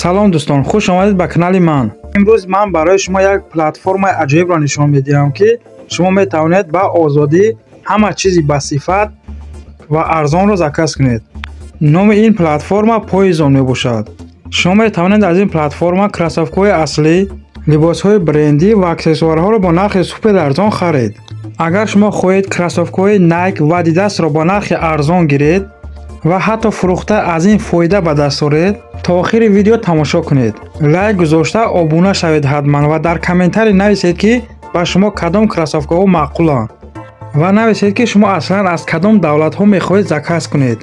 Салом, дӯстон, хуш омадед ба канали ман. Имрӯз ман барои шумо як платформаи аҷоибро нишон медиҳам, ки шумо метавонед ба озодӣ ҳама чизи басифат ва арзонро заказ кунед. Номи ин платформа Поизон мебошад. Шумо метавонед аз ин платформа кроссовкаҳои аслӣ, либосҳои брендӣ ва аксессуарҳоро бо нархи супер арзон харед. Агар шумо хоҳед кроссовкаҳои Nike ва Adidasро бо нархи арзон гиред ва ҳатто фурӯхта аз ин фоида ба даст оред, то охири видео тамошо кунед, лайк гузошта обуна шавед ҳатман ва дар комментарий нависед, ки ба шумо кадом кроссовкаҳо маъқуланд, ва нависед, ки шумо аслан аз кадом давлатҳо мехоҳед заказ кунед.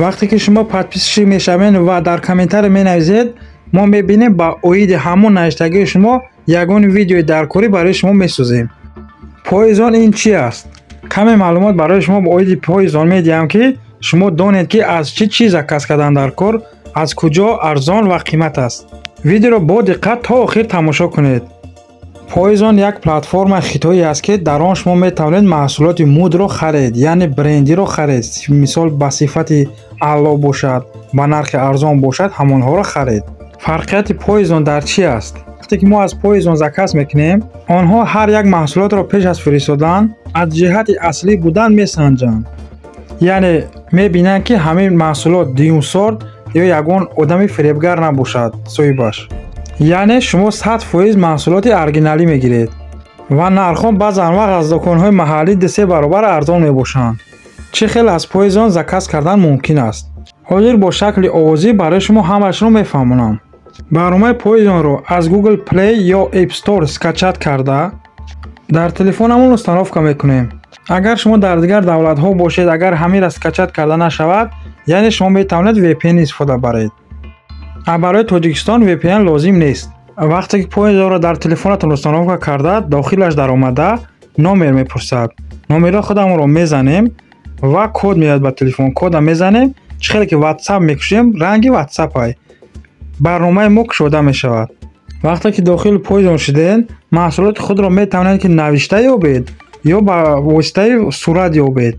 Вақте ки шумо подписчик мешавед ва дар комментарий менависед, мо мебинем, ба оиди ҳамон навиштагии шумо ягон видеои даркорӣ барои шумо месозем. Поизон ин чи аст? Каме маълумот барои шумо ба оиди Поизон медиҳам, ки шумо донед, ки аз чӣ чиз заказ кардан дар кор, аз куҷо арзон ва қимат аст. Видеоро бо диққат то охир тамошо кунед. Поизон як платформаи хитоӣ аст, ки дар он шумо метавонед маҳсулоти мудро харед, яъне брендиро харед. Мисол, ба сифати аъло бошад, ба нархи арзон бошад, ҳамонҳоро харед. Фарқияти Поизон дар чӣ аст? Вақте ки мо аз Поизон заказ мекунем, онҳо ҳар як маҳсулотро пеш аз фиристодан аз ҷиҳати аслӣ будан месанҷанд, яъне мебинанд, ки ҳамин маҳсулот дуюмсорт ё ягон одами фиребгар набошад соҳибаш. Яъне шумо 100% маҳсулоти оригиналӣ мегиред ва нархҳо баъзан вақт аз дуконҳои маҳаллӣ 2-се баробар арзон мебошанд. Чӣ хел аз Поизон заказ кардан мумкин аст, ҳозир бо шакли овозӣ барои шумо ҳамаашро мефаҳмонам. Барномаи Поизонро аз Google Play ё App Store скачать карда, дар телефонамон установка мекунем. Агар шумо дар дигар давлатҳо бошед, агар ҳаминро скачать карда нашавад, яъне шумо метавонед VPN истифода баред. А барои Тоҷикистон VPN лозим нест. Вақте ки Поизонро дар телефонатон установка карда, дохилаш даромада, номер мепурсад. Номерро худамонро мезанем ва код меояд ба телефон. Кода мезанем, чӣ хеле ки WhatsApp мекушем, ранги WhatsApp-ай, барномаи мо кушода мешавад. Вақте ки дохили Поизон шудед, маҳсулоти худро метавонед, ки навишта ёбед ё ба воситаи сурат ёбед.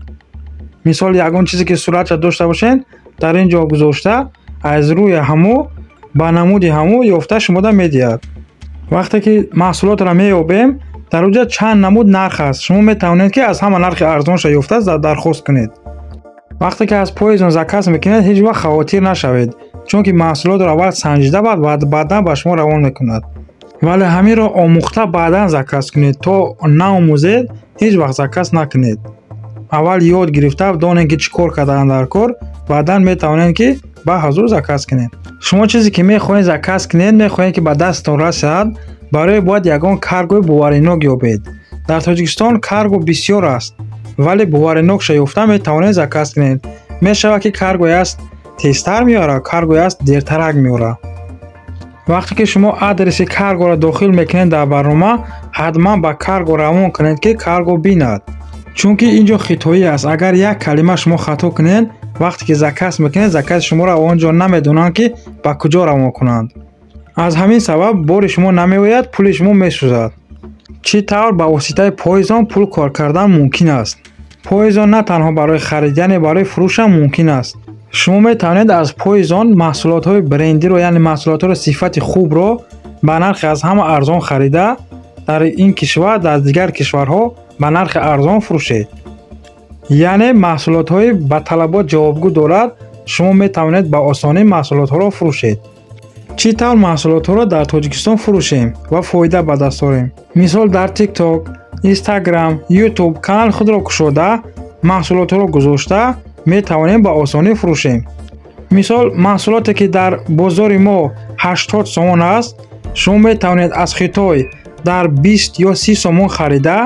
Мисол, ягон чизе ки суратша дошта бошед, дар ин ҷо гузошта, аз рӯи ҳамо, ба намуди ҳамо ёфта шумода медиҳад. Вақте ки маҳсулотро меёбем, дар оҷа чанд намуд нарх аст, шумо метавонед, ки аз ҳама нархи арзонша ёфта дархост кунед. Вақте ки аз Поизон заказ мекунед, ҳеҷ вақт хавотир нашавед, чунки маҳсулотро аввал санҷида, баъдан ба шумо равон мекунад. Вале ҳаминро омӯхта, баъдан заказ кунед. То наомӯзед, ҳеҷ вақт заказ накунед. Аввал ёд гирифта донед, ки чӣ кор кардан дар кор, баъдан метавонед, ки ба ҳузур заказ кунед. Шумо чизе ки мехоҳед заказ кунед, мехоҳед, ки ба дасттон расад, барои бояд ягон каргои боваринок ёбед. Дар Тоҷикистон карго бисёр аст, вале боваринокша ёфта метавонед заказ кунед. Мешавад, ки каргое аст, тезтар меорад, каргое аст, дертарак меорад. Вақте ки шумо адреси каргоро дохил мекунед дар барнома, ҳатман ба карго равон кунед, ки карго бинад, чунки ин ҷо хитоӣ аст. Агар як калима шумо хато кунед, вақте ки заказ мекунед, закази шуморо он ҷо намедонанд, ки ба куҷо равон кунанд. Аз ҳамин сабаб бори шумо намеояд, пули шумо месӯзад. Чӣ тавр ба воситаи Поизон пул кор кардан мумкин аст? Поизон на танҳо барои харид, яъне барои фурӯшам мумкин аст. Шумо метавонед аз Поизон маҳсулотҳои брендиро, яъне маҳсулотҳоро сифати хубро ба нархи аз ҳама арзон харида, дар ин кишвар, дар дигар кишварҳо ба нархи арзон фурӯшед. Яъне маҳсулотҳои ба талабот ҷавобгӯ дорад, шумо метавонед ба осонӣ маҳсулотҳоро фурӯшед. Чӣ тавр маҳсулотҳоро дар Тоҷикистон фурӯшем ва фоида ба даст орем? Мисол, дар TikTok, Instagram, YouTube канали худро кушода, маҳсулотҳоро гузошта метавонем ба осонӣ фурӯшем. Мисол, маҳсулоте ки дар бозори мо 80 сомон аст, шумо метавонед аз Хитой дар 20 ё 30 сомон харида,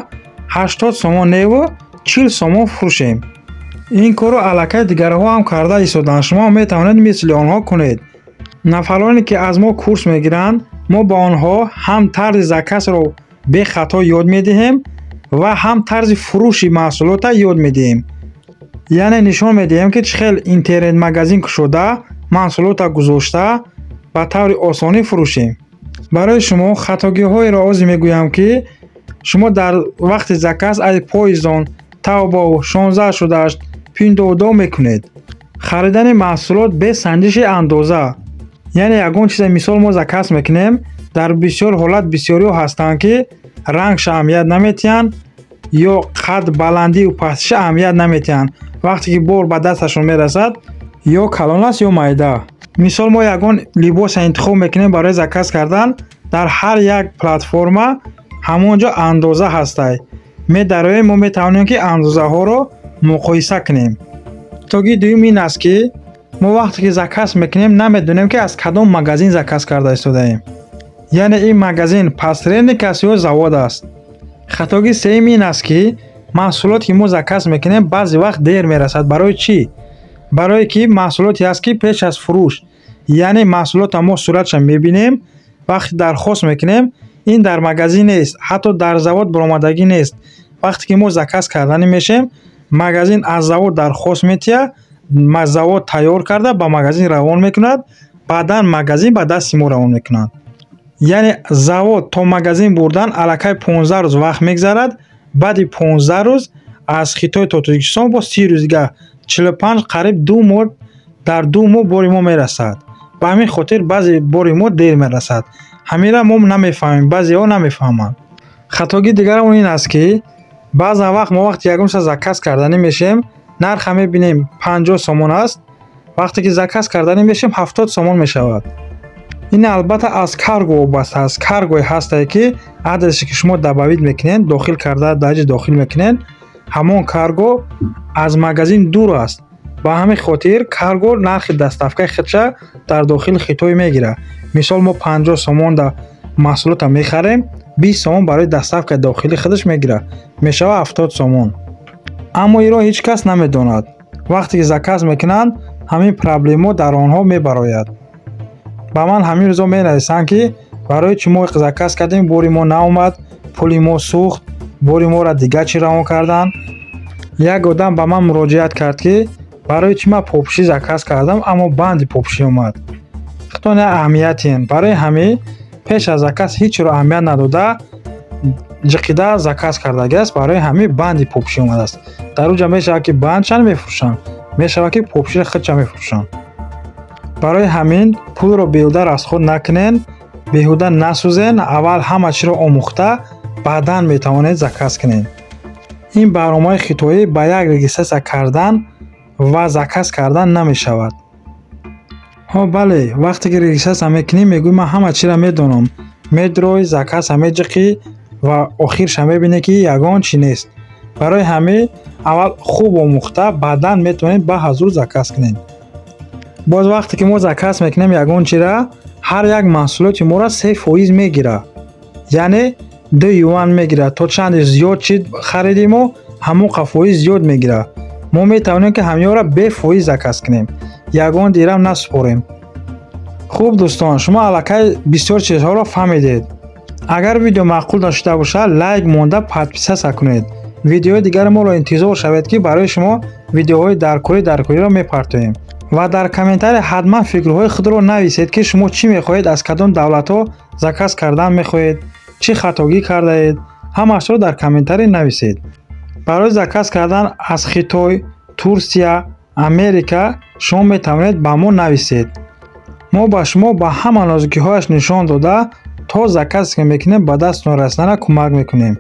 80 сомон неву 40 сомон фурӯшем. Ин корро аллакай дигарҳо ҳам карда истоданд, шумо метавонед мисли онҳо кунед. Нафароне ки аз мо курс мегиранд, мо ба онҳо ҳам тарзи заказро бехато ёд медиҳем ва ҳам тарзи фурӯши маҳсулотро ёд медиҳем, яъне нишон медиҳем, ки чӣ хел интернет-магазин кушода, маҳсулотро гузошта, ба таври осонӣ фурӯшем. Барои шумо хатогиҳоеро ҳозир мегӯям, ки шумо дар вақти заказ аз Поизон, Таобао, 1688, Пиндуодуо мекунед. Харидани маҳсулот без санҷиши андоза. Яъне ягон чизе мисол мо заказ мекунем, дар бисёр ҳолат бисёриҳо ҳастанд, ки рангша аҳамият наметиҳанд ё қад баландию пастиша аҳамият наметиҳанд. Вақте ки бор ба дасташон мерасад, ё калон аст, ё майда. Мисол мо ягон либоса интихоб мекунем барои заказ кардан, дар ҳар як платформа ҳамон ҷо андоза ҳастай. Медароем, мо метавонем, ки андозаҳоро муқоиса кунем. Хатогии дуюм ин аст, ки мо вақте ки заказ мекунем, намедонем, ки аз кадом магазин заказ карда истодаем, яъне ин магазин посредник аст ё завод аст. Хатогии сеюм ин аст, ки маҳсулоте ки мо заказ мекунем, баъзе вақт дер мерасад. Барои чӣ? Барое ки маҳсулоте ҳаст, ки пеш аз фурӯш, яъне маҳсулотро мо суратша мебинем, вақте дархост мекунем, ин дар магазин нест, ҳатто дар завод баромадагӣ нест. Вақте ки мо заказ карданӣ мешем, магазин аз завод дархост метиҳад, завод тайёр карда ба магазин равон мекунад, баъдан магазин ба дасти мо равон мекунад. Яъне завод то магазин бурдан аллакай 15 рӯз вақт мегзарад. Баъди 15 рӯз аз Хитой то Тоҷикистон бо 30 рӯз дига, 45, қариб 2 моҳ. Дар 2 моҳ бори мо мерасад. Ба ҳамин хотир баъзе бори мо дер мерасад. Ҳаминра мо намефаҳмем, баъзеҳо намефаҳманд. Хатогии дигарамон ин аст, ки баъзан вақт мо вақте ягон чиза заказ карданӣ мешем, нарха мебинем, 50 сомон аст, вақте ки заказ карданӣ мешем, 70 сомон мешавад. Ин албатта аз карго вобаста аст. Каргое ҳастае, ки адресе ки шумо добавить мекунед, дохил карда, дар ҷи дохил мекунед, ҳамон карго аз магазин дур аст. Ба ҳамин хотир карго нархи доставкаи худша дар дохили Хитой мегирад. Мисол, мо 50 сомон да маҳсулотро мехарем, 20 сомон барои доставкаи дохили худаш мегирад, мешавад 70 сомон. Аммо инро ҳеҷ кас намедонад. Вақте ки заказ мекунанд, ҳамин проблемаҳо дар онҳо мебарояд. Ба ман ҳамин рӯзо менависанд, ки барои чӣ мо заказ кардем, бори мо наомад, пули мо сӯхт, бори моро дигар чӣ равон карданд. Як одам ба ман муроҷиат кард, ки барои чӣ ман попшӣ заказ кардам, аммо банди попшӣ омад. Худтон як аҳамиятен. Барои ҳамин пеш аз заказ ҳечро аҳамият надода, ҷиқида заказ кардагиаст. Барои ҳамин банди попшӣ омадааст. Дар он ҷа мешавад, ки бандша мефурӯшанд, мешавад, ки попширо худша мефурӯшанд. Барои ҳамин пулро беҳуда расход накунед, беҳуда насӯзен. Аввал ҳама чиро омӯхта, баъдан метавонед заказ кунед. Ин барномаи хитоӣ ба як регистрация кардан ва заказ кардан намешавад. Ҳо, бале, вақте ки регистрация мекунӣ, мегӯӣ: «Ман ҳама чиро медонам». Медрои, заказа меҷиқӣ ва охирша мебинӣ, ки ягон чӣ нест. Барои ҳамин аввал хуб омӯхта, баъдан метавонед ба ҳазур заказ кунед. Боз вақте ки мо заказ мекунем ягон чира, ҳар як маҳсулоти моро 3% мегирад, яъне 2 юан мегирад. То чанде зиёд чӣ хариди мо, ҳамон қа фоиз зиёд мегирад. Мо метавонем, ки ҳамёро бефоиз заказ кунем, ягон дирам насупорем. Хуб, дӯстон, шумо аллакай бисёр чизҳоро фаҳмидед. Агар видео маъқул дошта бошад, лайк монда, подписаться кунед. Видеои дигари моро интизор шавед, ки барои шумо видеоҳои даркорӣ даркориро мепартоем. Ва дар комментария ҳатман фикрҳои худро нависед, ки шумо чӣ мехоҳед, аз кадом давлатҳо заказ кардан мехоҳед, чӣ хатогӣ кардаед, ҳамаашро дар комментария нависед. Барои заказ кардан аз Хитой, Турсия, Америка шумо метавонед ба мо нависед. Мо ба шумо ба ҳама нозукиҳояш нишон дода, то заказ ки мекунем, ба дастон расидана кӯмак мекунем.